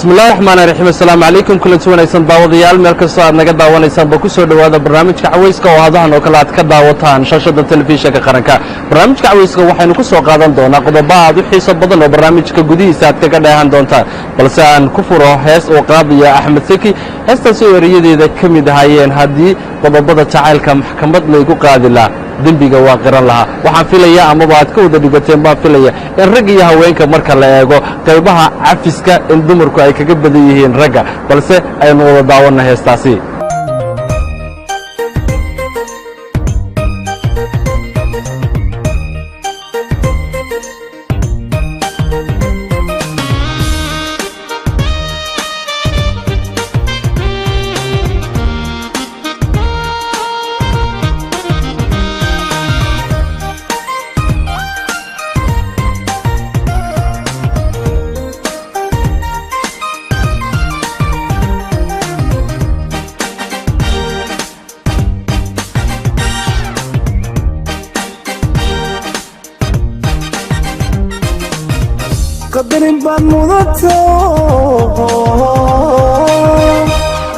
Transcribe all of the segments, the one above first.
Bismillahi raxmaani raxiim. Assalaamu calaykum. Kulanti wanaagsan, daawadayaal, meel kastoo aad naga daawanaysaanba ku soo dhowaada barnaamijka Cawayska oo hadahan oo kale aad ka daawataan shaashadda telefishinka qaranka. Barnaamijka Cawayska waxaynu ku soo qaadan doonaa qodobo aad u xiiso badan oo barnaamijka gudihiisa aad kaga dheehan doontaan, balse aan ku furo hees uu qaadaya Axmed Seki. Heestaasi oo erayadeeda ka mid ahaayeen: "Haddii qodobada jacaylka maxkamad laygu qaadi lahaa, dembiga waa qiran lahaa." Waxaan filaya amaba aad ka wada dhigateen baan filaya in ragga iyo haweenka marka la eego qaybaha cafiska in dumarku ay kaga badan yihiin ragga, balse aynu wada daawanna heestaasi. Qadarin baad mudato,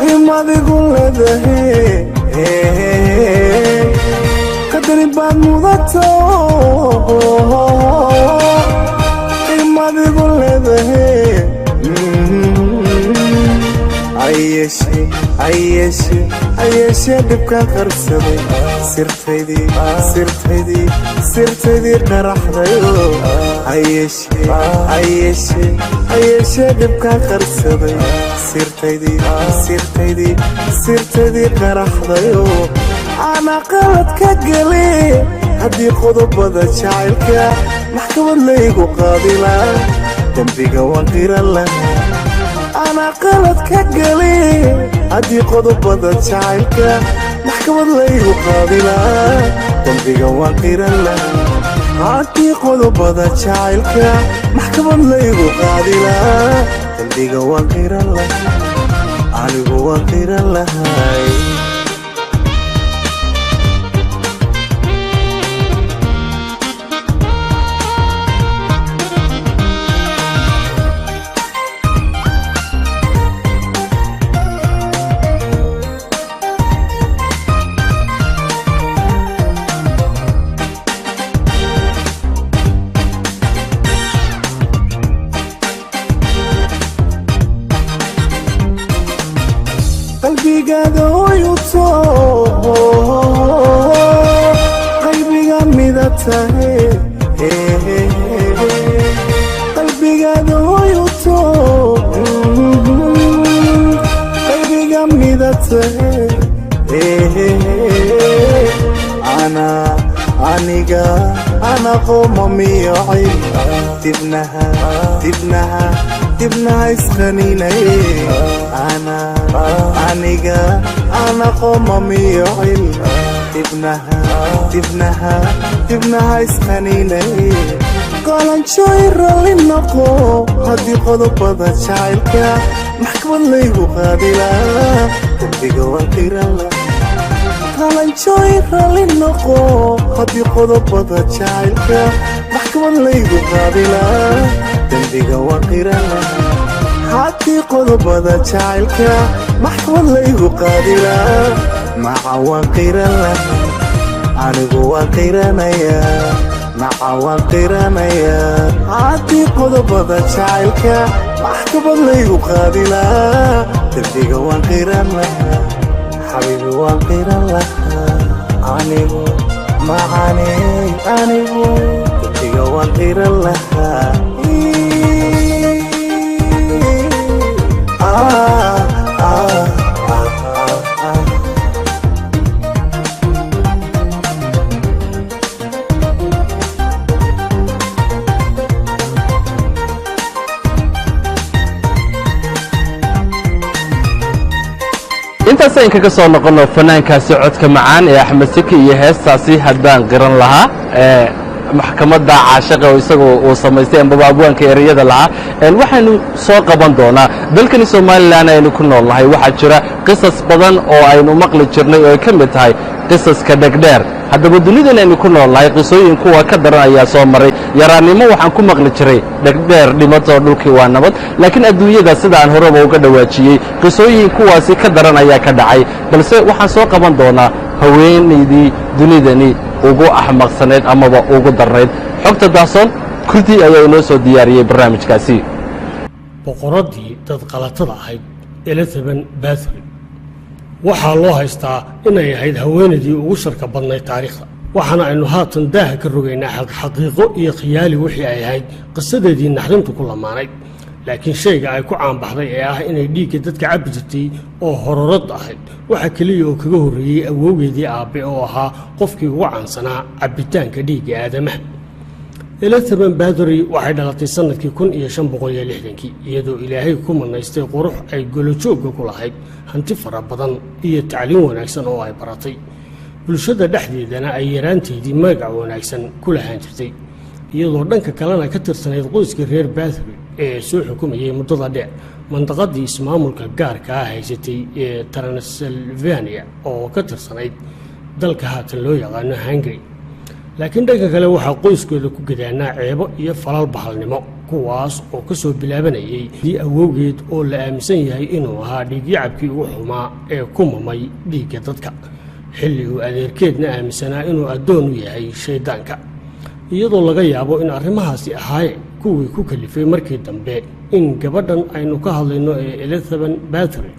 qiimadigu leedahay. Qadarin baad mudato, qiimadigu leedahay. Ayeshe, ayeshe, ayeshe, dhibkaan qarsaday, sirtaydii, sirtaydii, sirtaydii qaraxdayo. Ayeshe, ayeshe, ayeshe, dhibkaan qarsaday, sirtaydii, sirtaydii, sirtaydii qaraxdayo. Ana qalad ka gale haddii qodobada jacaylka maxkamad laygu qaadilaa, dembiga waan qiran lahaa. Ana qalad ka gale haddii qodobada jacaylka maxkamad laygu qaadilaa, dembiga waan qiran lahaa. Haddii qodobada jacaylka maxkamad laygu qaadilaa, dembiga waan qiran lahaa, anigu waan qiran lahay. Qalbigaada oyuto, qalbiga mida tahay. Qalbigaada oyuto, qalbiga mida tahay. Ana, aniga, ana qoomamiyoci, dibnaha, dibnaha, dibnaha isqaninay. Ana, aniga, ana qoomamiyocil, dibnaha, dibnaha, dibnaha isqaninay. Qalanjooy, ralli noqo haddii qodobada jacaylka maxkamad laygu qaadilaa, dembiga waan qirala. Qalanjooy, ralli noqo haddii qodobada jacaylka maxkamad laygu qaadilaa, dembiga waan qirala. Haddii qodobada jacaylka maxkamad laygu qaadilaa, maca waan qiran lahaa, anigu waan qiranayaa, maca waan qiranayaa. Haddii qodobada jacaylka maxkamad laygu qaadilaa, dembiga waan qiran lahaa, xabiibi, waan qiran lahaa. Anigu macane, anigu dembiga waan qiran lahaa. Ah, ah, ah, ah, ah. Intaas ayn kaga soo noqono fanaankaasi codka macaan ee Axmed Seki iyo heestaasi "Haddaan Qiran Lahaa" ee maxkamadda caashaqa oo isagu uu samaystay ambaba abwaanka ereyada lahaa. Waxaynu soo qaban doonaa dalkani Somalilan aynu ku nool nahay. Waxaa jira qisas badan oo aynu maqli jirnay oo ay ka mid tahay Qisaska dhegdheer. Haddaba dunidan aynu ku noolnahay qisooyin kuwa ka daran ayaa soo maray. Yaraannimo waxaan ku maqli jiray "Dhegdheer dhimatoo dhulkii waa nabad", laakiin adduunyada, sida aan horeba uga dhawaajiyey, qisooyin kuwaasi ka daran ayaa ka dhacay. Balse waxaan soo qaban doonaa haweenaydii dunidani ugu axmaqsanayd amaba ugu darnayd. Xogta daahsoon Kurdi ayaa inoo soo diyaariyey barnaamijkaasi. Boqoraddii dad qalatada ahayd, Elizabeth Bathory, waxaa loo haystaa inay ahayd haweenaydii ugu sharka badnayd taariikhda. Waxaana aynu haatan daaha ka rogaynaa xaqiiqo iyo khiyaali wixii ay ahayd qisadeedii naxdintu ku lamaanayd. Laakiin shayga ay ku caanbaxday ee ah inay dhiigga dadka cabbi jirtay oo hororad ahayd, waxaa keliya oo kaga horreeyey awowgeedii aabbe oo ahaa qofkii ugu caansanaa cabbitaanka dhiigga aadamaha. Elizabeth Bathory waxay dhalatay sanadkii 1560-kii, iyadoo Ilaahay ku manaystay qurux ay golojoogga ku lahayd, hanti fara badan iyo tacliin wanaagsan oo ay baratay, bulshada dhexdeedana ay yaraanteedii magac wanaagsan ku lahaan jirtay, iyadoo dhanka kalena ka tirsanayd qoyska reer Bathory ee soo xukumayay muddada dheer mandaqadii ismaamulka gaarka ah haysatay ee Transylvania oo ka tirsanayd dalka haatan loo yaqaano Hungary. Laakiin dhanka kale waxaa qoyskooda ku gadaanaa ceebo iyo falal bahalnimo, kuwaas oo ka soo bilaabanayay dii awowgeed oo la aaminsan yahay inuu ahaa dhiigyacabkii ugu xumaa ee ku mamay dhiigga dadka, xilli uu adeerkeedna aaminsanaa inuu addoon u yahay shayddaanka, iyadoo laga yaabo in arrimahaasi ahaayeen kuwii ku kalifay markii dambe in gabadhan aynu ka hadlayno ee Elizabeth Bathory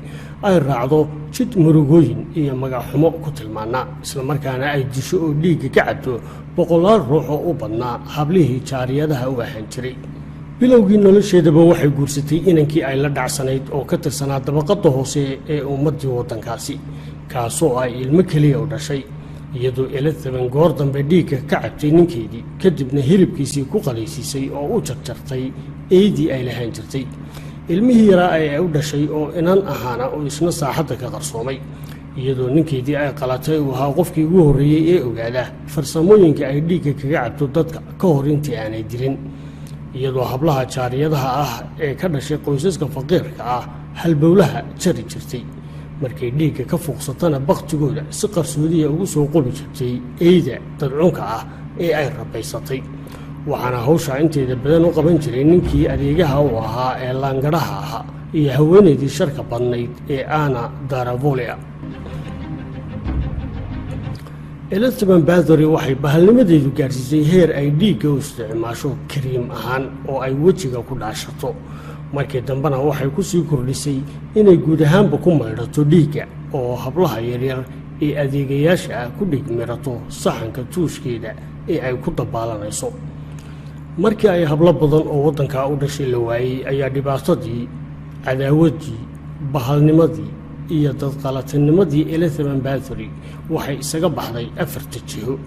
ay raacdo jid murugooyin iyo magacxumo ku tilmaanaa, islamarkaana ay disho oo dhiigga ka cabto boqolaal ruux oo u badnaa hablihii jaariyadaha u ahaan jiray. Bilowgii nolosheedaba waxay guursatay inankii ay la dhacsanayd oo ka tirsanaa dabaqadda hoose ee ummaddii waddankaasi, kaasoo ay ilmo keliya u dhashay, iyadoo Elizabeth goor dambe dhiigga ka cabtay ninkeedii, kadibna hilibkiisii ku qalaysiisay oo u jarjartay eydii ay lahaan jirtay. Ilmihii yaraa ay u dhashay oo inan ahaana oo isna saaxadda ka qarsoomay, iyadoo ninkeedii ay qalatay uu ahaa qofkii ugu horreeyey ee ogaada farsamooyinka ay dhiigga kaga cabto dadka ka hor intii aanay dilin, iyadoo hablaha jaariyadaha ah ee ka dhashay qoysaska faqiirka ah halbowlaha jari jirtay, markay dhiigga ka fuuqsatana bakhtigooda si qarsoodiya ugu soo qubi jirtay eyda dadcunka ah ee ay rabaysatay. Waxaana hawsha inteeda badan u qaban jiray ninkii adeegaha u ahaa ee laangadhaha ahaa iyo haweenaydii sharka badnayd ee Anna Daravolia. Elizabeth Bathory waxay bahalnimadeedu gaadhsiisay heer ay dhiigga u isticmaasho kariim ahaan oo ay wejiga ku dhaashato. Markii dambena waxay ku sii kordhisay inay guud ahaanba ku maydhato dhiigga oo hablaha yaryar ee adeegayaasha ah ku dhiig mirato saxanka tuushkeeda ee ay ku dabaalanayso. Markii ay hablo badan oo waddankaa u dhashay la waayey, ayaa dhibaatadii, cadaawaddii, bahalnimadii iyo dadqalatinimadii Elizabeth Bathory waxay isaga baxday afarta jiho.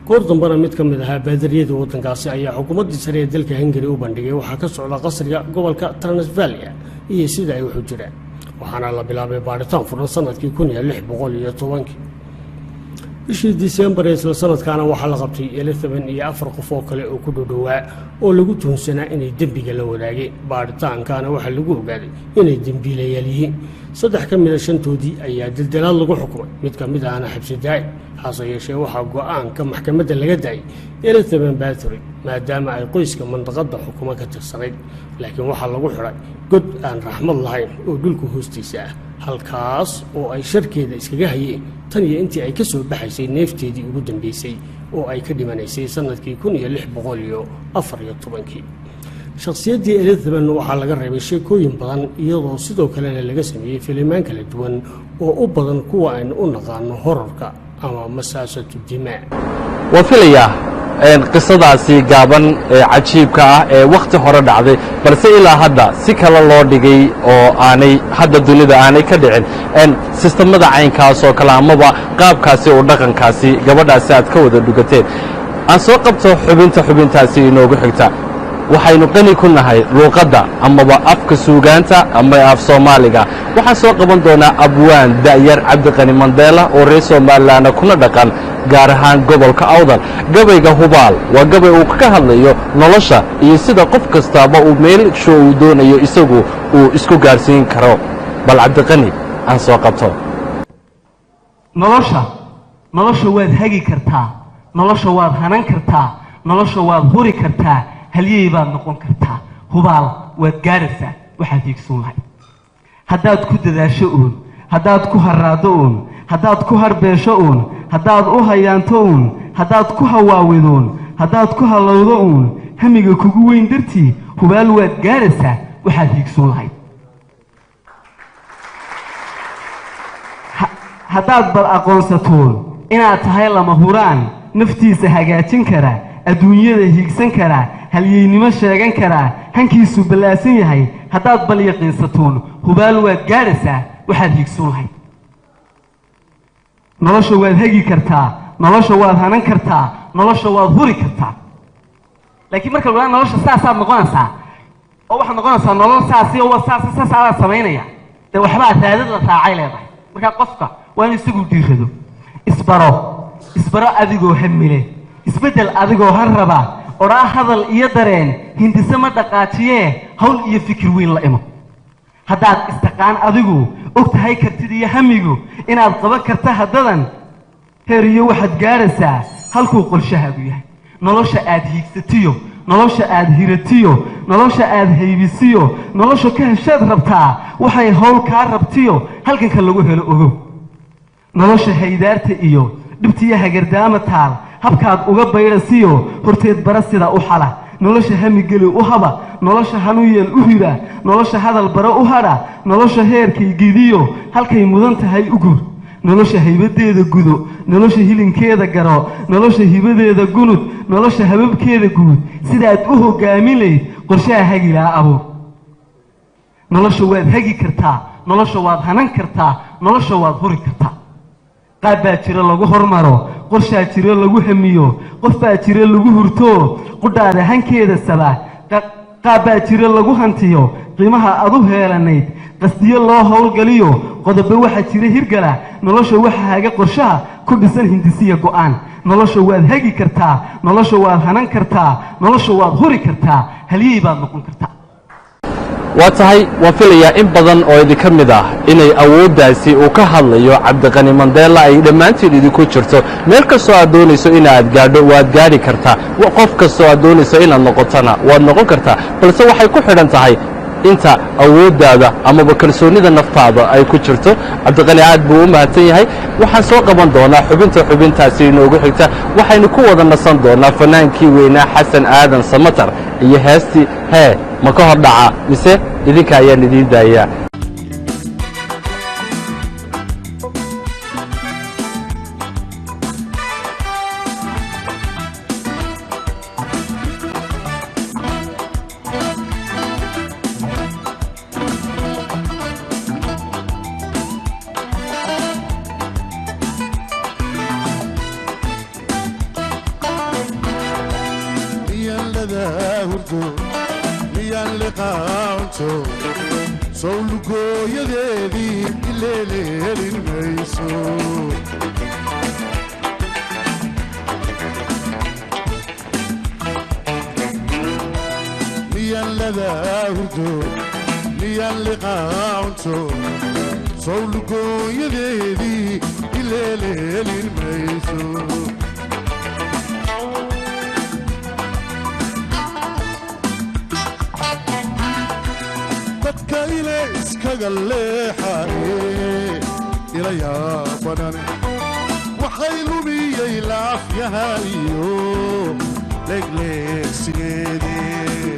Goor dambena mid ka mid ahaa baadariyada waddankaasi ayaa xukuumaddii sare ee dalka Hungary u bandhigay waxaa ka socda qasriga gobolka Transvalia iyo sida ay waxu jiraan. Waxaana la bilaabay baadhitaan furan sanadkii 1610-kii. Bishii Disembar ee isla sanadkaana waxaa la qabtay Elizabeth iyo afar qof oo kale oo ku dhodhowaa oo lagu tuhunsanaa inay dembiga la wadaageen. Baadhitaankaana waxaa lagu ogaaday inay dembiilayaal yihiin. Saddex ka mida shantoodii ayaa dildalaad lagu xukumay, mid ka mid ahna xabsi daa'im. Hase yeeshee waxaa go-aanka maxkamadda laga daayay Elizabeth Bathory, maadaama ay qoyska mandaqadda xukumo ka tirsanayd. Laakiin waxaa lagu xidhay god aan raxmad lahayn oo dhulka hoostiisa ah, halkaas oo ay sharkeeda iskaga hayeen tan iyo intii ay ka soo baxaysay neefteedii ugu dambeysay oo ay ka dhimanaysay sanadkii 1614-kii. Shakhsiyaddii Elizabeth waxaa laga reebay sheekooyin badan, iyadoo sidoo kalena laga sameeyey filimaan kala duwan oo u badan kuwa aynu u naqaano horarka ama masaasatu dimaa. Waan filayaa qisadaasi gaaban ee cajiibka ah ee wakhti hore dhacday, balse ilaa hadda si kale loo dhigay oo aanay hadda dunida aanay ka dhicin sistamada caynkaas oo kale amaba qaabkaasi oo dhaqankaasi gabadhaasi aad ka wada dhugateen. Aan soo qabto xubinta xubintaasi inoogu xigta. Waxaynu qani ku nahay luuqadda amaba afka suugaanta ama af Soomaaliga. Waxaan soo qaban doonaa abwaan da'yar Cabdiqani Mandela oo reer Somalilanna kuna dhaqan gaar ahaan gobolka Awdal. Gabayga Hubaal waa gabay uu kaga hadlayo nolosha iyo sida qof kastaaba uu meelsho uu doonayo isagu uu isku gaadhsiin karo. Bal Cabdiqani aan soo qabto. Nolosha Nolosha waad hagi kartaa, nolosha waad hanan kartaa, nolosha waad huri kartaa, halyey baad noqon kartaa. Hubaal waad gaadhaysaa waxaad hiigsan lahayd haddaad ku dadaasho uun, haddaad ku haraado uun, haddaad ku harbeesho uun, haddaad u hayaanto uun, haddaad ku hawaawiduun, haddaad ku hallowdo uun hamiga kugu weyn dartii. Hubaal waad gaadhaysaa waxaad hiigsan lahayd. Haddaad bal aqoonsatoon inaad tahay lama huraan naftiisa hagaajin kara, adduunyada hiigsan kara, halyeynimo sheegan kara, hankiisu ballaasan yahay, haddaad bal yaqiinsatoon, hubaal waad gaadhaysaa waxaad hiigsan lahayd. Nolosha waad hagi kartaa, nolosha waad hanan kartaa, nolosha waad huri kartaa. Laakiin marka lagu nolosha saasaad noqonaysaa oo waxaad noqonaysaa nolol saasi oo waa saas saas adaa samaynaya, dee waxbaa raadad la raacay leedahay. Marka qofka waa in isagu dhiirado, isbaro, isbaro adigoo hamile, isbeddel adigoo har raba, odhaa hadal iyo dareen hindise ma dhaqaajiyee, hawl iyo fikir weyn la imo. Haddaad istaqaan adigu og tahay kartid iyo hamigu inaad qaban karta, haddadan heer iyo waxaad gaadhaysaa halkuu qorshahaagu yahay. Nolosha aad hiigsatiyo, nolosha aad hiratiyo, nolosha aad haybisiyo, nolosha ka heshaad rabtaa waxay hawl kaa rabtiyo halkanka lagu helo ogow. Nolosha haydaarta iyo dhibtiyo hagardaama taal habkaad uga baydhasiyo horteed bara sida u xala. Nolosha hamigeli u haba, nolosha hanu yeel u hira, nolosha hadal bara u hadha, nolosha heerkay gidiyo halkay mudan tahay u guur, nolosha haybadeeda gudo, nolosha hilinkeeda garo, nolosha hibadeeda gunud, nolosha hababkeeda guud sidaad u hogaamin layd qorshaha hagilaa abuur. Nolosha waad hagi kartaa, nolosha waad hanan kartaa, nolosha waad huri kartaa. Qaab baa jira lagu hormaro, qorshaa jiro lagu hamiyo, qof baa jira lagu hurto qudhaada hankeeda saba. Qaab baa jira lagu hantiyo qiimaha aad u heelanayd, qasdiyo loo howlgaliyo, qodobo waxaa jira hirgala. Nolosha waxa haga qorshaha ku dhisan hindisiya go'aan. Nolosha waad hagi kartaa, nolosha waad hanan kartaa, nolosha waad huri kartaa, halyey baad noqon kartaa. Waa tahay, waan filayaa in badan oo idinka mid ah inay awooddaasi uu ka hadlayo Cabdiqani Mandela ay dhammaantiin idinku jirto. Meel kastoo aad doonayso inaad gaadho waad gaadhi kartaa, qof kastoo aad doonayso inaad noqotona waad noqon kartaa, balse waxay ku xidhan tahay inta awooddaada amaba kalsoonida naftaada ay ku jirto. Cabdiqani aad buu u mahadsan yahay. Waxaan soo qaban doonaa xubinta xubintaasi inoogu xigta. Waxaynu ku wada nasan doonaa fanaankii weynaa Xasan Aadan Samatar iyo heestii hee ma ka hor dhaca mise idinka ayaan idiin daayaa. Miyaan ladaa hurdo, miyaan liqaa cunto, sowlugooyadeedii ileeleelin mayso? Miyaan ladaa hurdo, miyaan liqaa cunto, sowlugooyadeedii ileeleelin mayso? Dadka ile iskaga leexaye ila yaabanane waxay lumiyey laafyaha iyo leegleegsigeedii.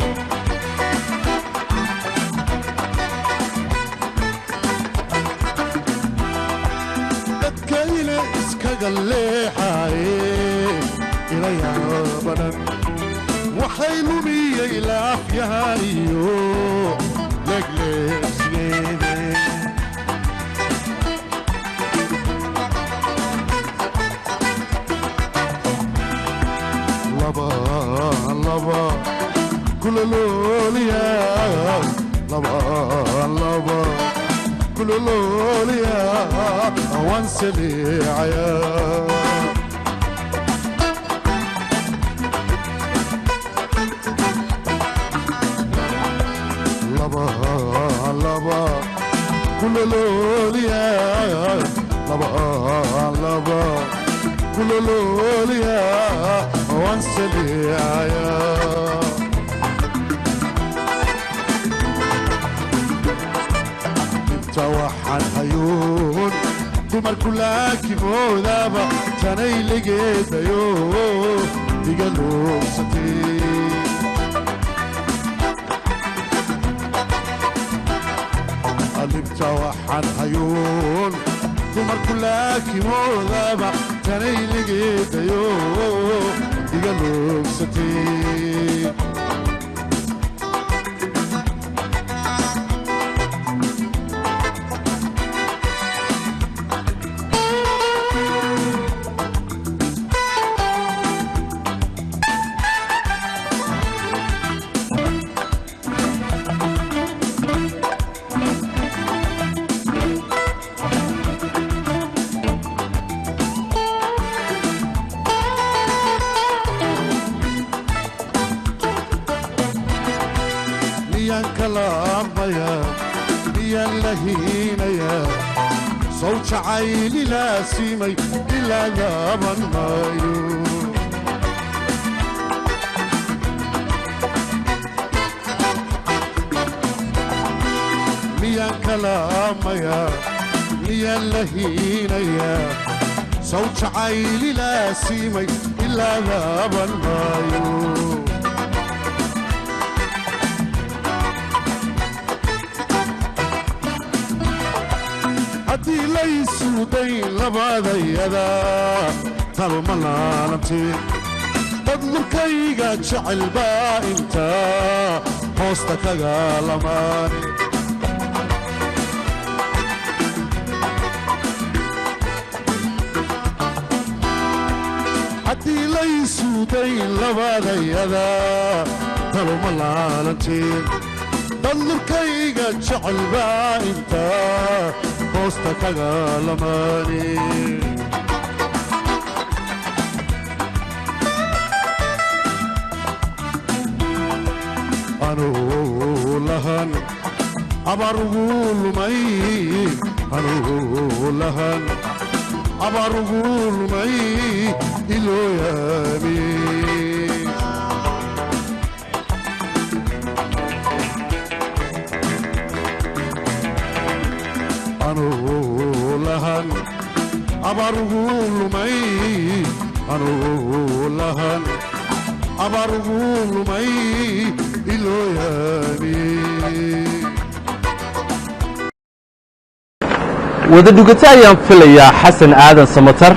Dadka ile iskaga leexaye ila yaabanan waxay lumiyey laafyaha iyo leegleegsigeedii. Laba laba kulolooliya, laba laba kulolooliya, waan saliicaya. Laba laba kulolooliya, laba laba Kulolooliya waan saliicaya. Inta waxaan hayuun dumarku laakimoodaba tanay ligeedayo iga luubsatay. Alibta waxaan hayuun dumarku laakimoodaba tanay ligeedayo iga luubsatay. Miyaan kalaamaya? Miyaan la hiinaya? Sow jacayli laasimay ilaa laaban maayo. Miyaan kalaamaya? Miyaan la hiinaya? Sow jacayli laasimay ilaa laaban maayo. Haddii laysuuday labadayada taluma laalanteen, dad lurkayga jecel baa intaa hoosta kaga lamaane. Haddii laysuuday labadayada taluma laalanteen, dad lurkayga jecel baa intaa hoosta kaga lamaane. Anuu lahan abaar ugu lumay, anuu lahan abaar ugu lumay ilooyaami. Anuu lahan abaar ugu lumay, anuu lahan abaar ugu lumay ilooyaami. Wada dhugato ayaan filayaa Xasan Aadan Samatar.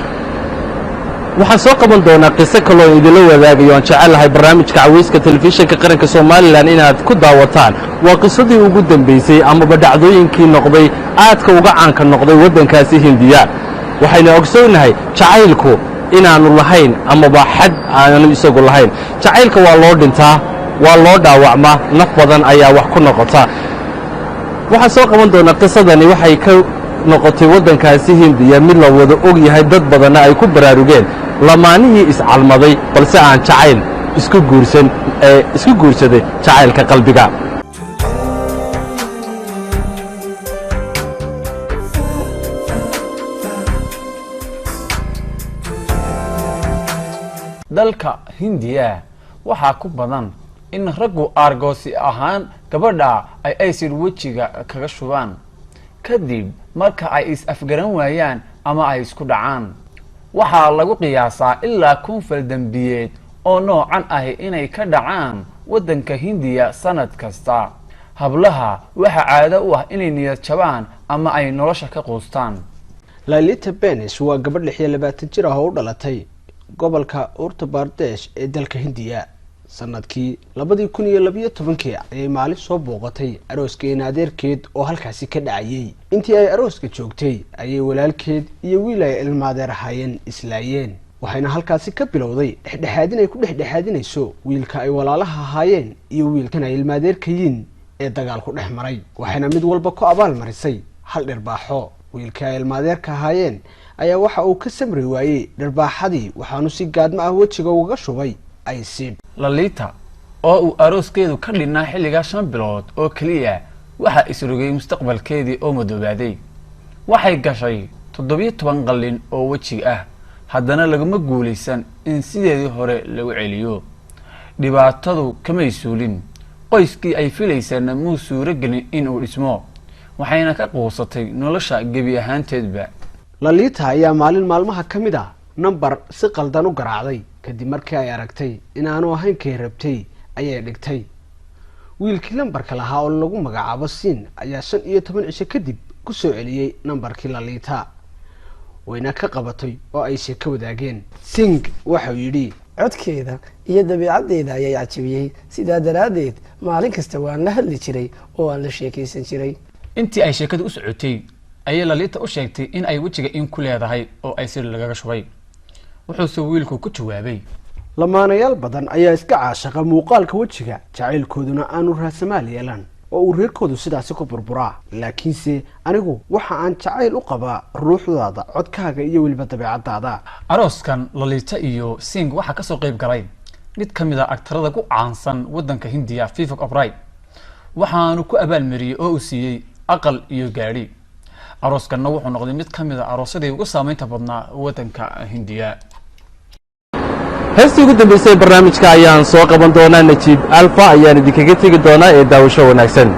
Waxaan soo qaban doonaa qiso kaloo idinla wadaagayo aan jecelahay barnaamijka Cawayska Telefishinka Qaranka Somalilan inaad ku daawataan. Waa qisadii ugu dambaysay amaba dhacdooyinkii noqday aadka uga caanka noqday waddankaasi Hindiya. Waxaynu ogsoonahay jacaylku inaannu lahayn amaba xad aanu isagu lahayn. Jacaylka waa loo dhintaa, waa loo dhaawacmaa, naf badan ayaa wax ku noqota. Waxaan soo qaban doonaa qisadani. Waxay ka noqotay waddankaasi Hindiya mid la wada og yahay, dad badanna ay ku baraarugeen lamaanihii iscalmaday balse aan jacayl isku guursan ee isku guursaday jacaylka qalbiga. Dalka Hindiya waxaa ku badan in raggu aargoosi ahaan gabadha ay acid wejiga kaga shubaan kadib marka ay is afgaran waayaan ama ay isku dhacaan. Waxaa lagu qiyaasaa ilaa 1000 fal dembiyeed oo noocan ahi inay ka dhacaan waddanka Hindiya sanad kasta. Hablaha waxaa caado u ah inay niyad jabaan ama ay nolosha ka quustaan. Lalita Benes waa gabadh 26 jir ah oo u dhalatay gobolka Uttar Pradesh ee dalka Hindiya. Sanadkii 2012-kii ayay maalin soo booqatay arooskeena adeerkeed oo halkaasi ka dhacayay. Intii ay arooska joogtay ayay walaalkeed iyo wiil ay ilmaadeer ahaayeen islaayeen, waxayna halkaasi ka bilowday dhexdhexaadin ay ku dhexdhexaadinayso wiilka ay walaalaha ahaayeen iyo wiilkan ay ilmaadeerkayiin ee dagaalku dhex maray, waxayna mid walba ku abaal marisay hal dhirbaaxo. Wiilkii ay ilmaadeerka ahaayeen ayaa waxa uu ka samri waayey dhirbaaxadii, waxaanu si gaadmo ah wejiga ugaga shubay acid. Lalita oo uu arooskeedu ka dhinnaa xilligaa 5 bilood oo keliya, waxaa isrogay mustaqbalkeedii oo madoobaaday. Waxay gashay 17 qallin oo wejiga ah. Haddana laguma guulaysan in sideedii hore lagu celiyo. Dhibaatadu kamay suulin, qoyskii ay filaysana muu suuro gelin in uu dhismo, waxayna ka quusatay nolosha gebi ahaanteedba. Laliita ayaa maalin maalmaha ka mid ah nambar si qaldan u garaacday. Kadib markii ay aragtay inaanu ahayn kay rabtay, ayay dhigtay. Wiilkii lambarka lahaa oo lagu magacaabo Siin ayaa 15 cisho kadib ku soo celiyey nambarkii Laliita, wayna ka qabatay oo ay sheeko wadaageen. Sing waxau yidhi: Codkeeda iyo dabiicaddeeda ayay cajabiyey. Sidaa daraaddeed maalin kasta waan la hadli jiray oo aan la sheekaysan jiray. Intii ay sheekadu u socotay ayay Laliita u sheegtay in ay wejiga in ku leedahay oo ay sir lagaga shubay. Wuxuuse wiilku ku jawaabay: Lamaanayaal badan ayaa iska caashaqa muuqaalka wejiga, jacaylkooduna aanu raasamaal yeelan oo uu reerkoodu sidaasi ku burburaa. Laakiinse anigu waxa aan jacayl u qabaa ruuxdaada, codkaaga iyo weliba dabeecadaada. Arooskan Laliita iyo Sing waxaa kasoo qeyb galay mid ka mid a agtarada ku caansan waddanka Hindiya, Vivek Oberoi. Waxaanu ku abaalmariyey oo uu siiyey aqal iyo gaadhi. Arooskanna wuxuu noqday mid ka mid a aroosyadii ugu saameynta badnaa waddanka Hindiya. Heestii ugu dambeysay ee barnaamijka ayaan soo qaban doonaa. Najiib Alfa ayaan idinkaga tegi doonaa ee daawasho wanaagsan.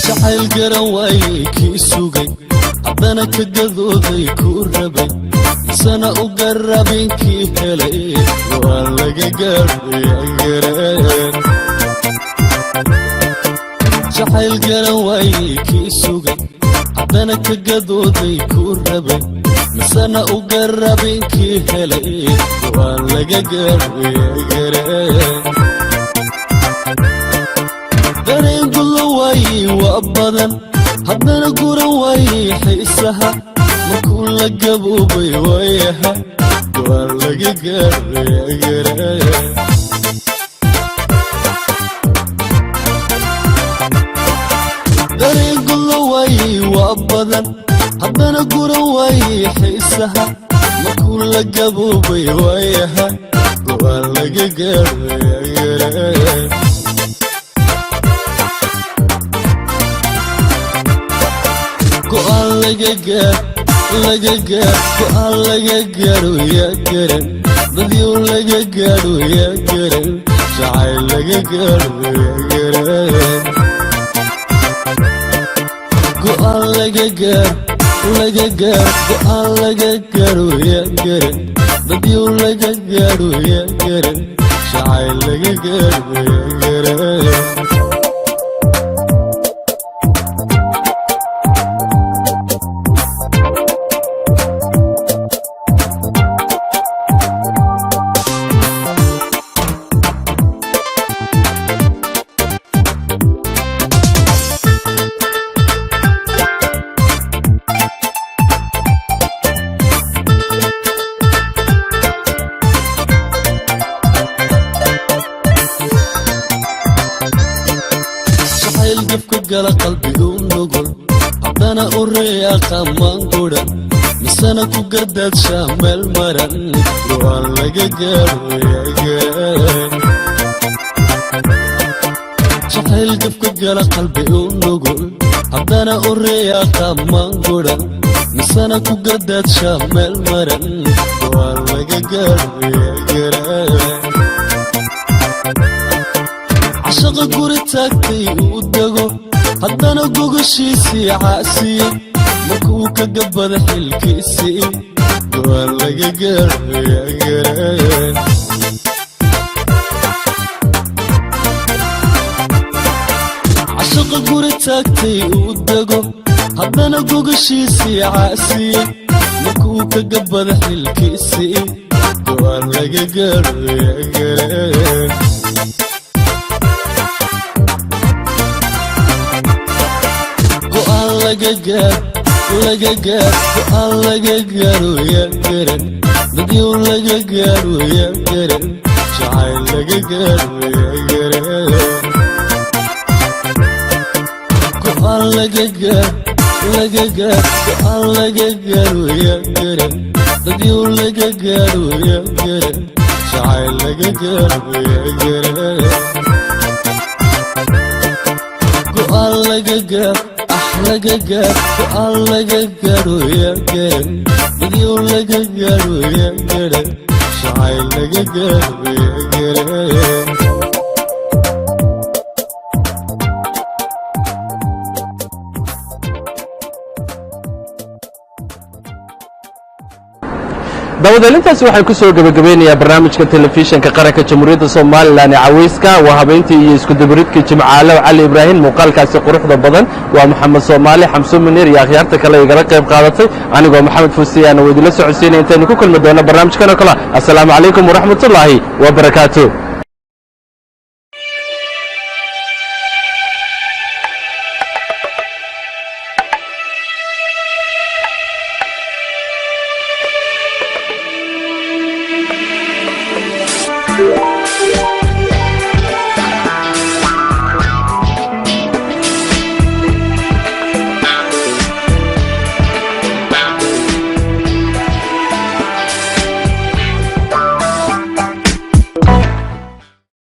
Jacayl garan waayey kii sugay, haddana ka gadooday kuu rabay, isana u garaabinkii helay, waan laga gaadhay. Jacayl garan waayey kii sugay, haddana ka gadooday kuu rabay, misana u garaabinkii helay, waan laga gaadhay. Dareen gudla waayey waa badan, haddana guran waayey xiisaha, markuu la gaboobay waayaha, waa laga gaadhay. Dareen gudla waayey waa badan, haddana guran waayey xiisaha, markuu la gaboobay waayaha, waa laga gaadhay. Go'aan laga gaar, laga gaar, go'aan laga gaaro yaa garan, dadyow laga gaaro yaa garan, jacayl laga gaaro yaa garan. Go'aan laga gaar, laga gaar, go'aan laga gaaro yaa garan, dadyow laga gaaro yaa garan, jacayl laga gaaro yaa garan. Jacayl gafka gala qalbigu nugul, haddana u reeyaqa maanguran, misana ku gardaadshaa meel maran, go'aan laga gaaro yaa garan. Jacayl gafka gala qalbigu nugul, haddana u reeyaqa maanguran, misana ku gardaadshaa meel maran, go'aan laga gaaro yaa garan. Cashaqa guri taagtay uu dego, haddana gogashiisii caasiye, markuu ka gabada xilkiisii, go'aan laga gaaro yaa garan. Cashaqa guri taagtay uu dego, haddana gogashiisii caasiye, markuu ka gabada xilkiisii, go'aan laga gaaro yaa garan. Go'aan laga gaar, laga gaar, go'aan laga gaaro yaa garan, dadyow laga gaaro yaa garan, jacayl laga gaaro yaa garan. Go'aan laga gaar, laga gaar, go'aan laga gaaro yaa garan, dadyow laga gaaro yaa garan, jacayl laga gaaro yaa garan. Go'aan laga gaar, ah, laga gaar, go'aan laga gaaro yaa garan, dadyow laga gaaro yaa garan, jacayl laga gaaro yaa garan. Daawadaelintaasi waxaan ku soo gebagabeynayaa barnaamijka Telefishinka Qaranka Jamhuuriyadda Somalilan ee Caweyska. Waa habeyntii iyo iskudubaridkii Jimcaalow Cali Ibraahim. Muuqaalkaasi quruxda badan waa Maxamed Soomaali, Xamso Muniir iyo akhyaarta kale igala qayb qaadatay. Anigoo Maxamed Fuusiyaana waa idinla socodsiinaya intaynu ku kulmi doono barnaamijkan oo kale. Assalaamu calaykum waraxmatullaahi wabarakaatu.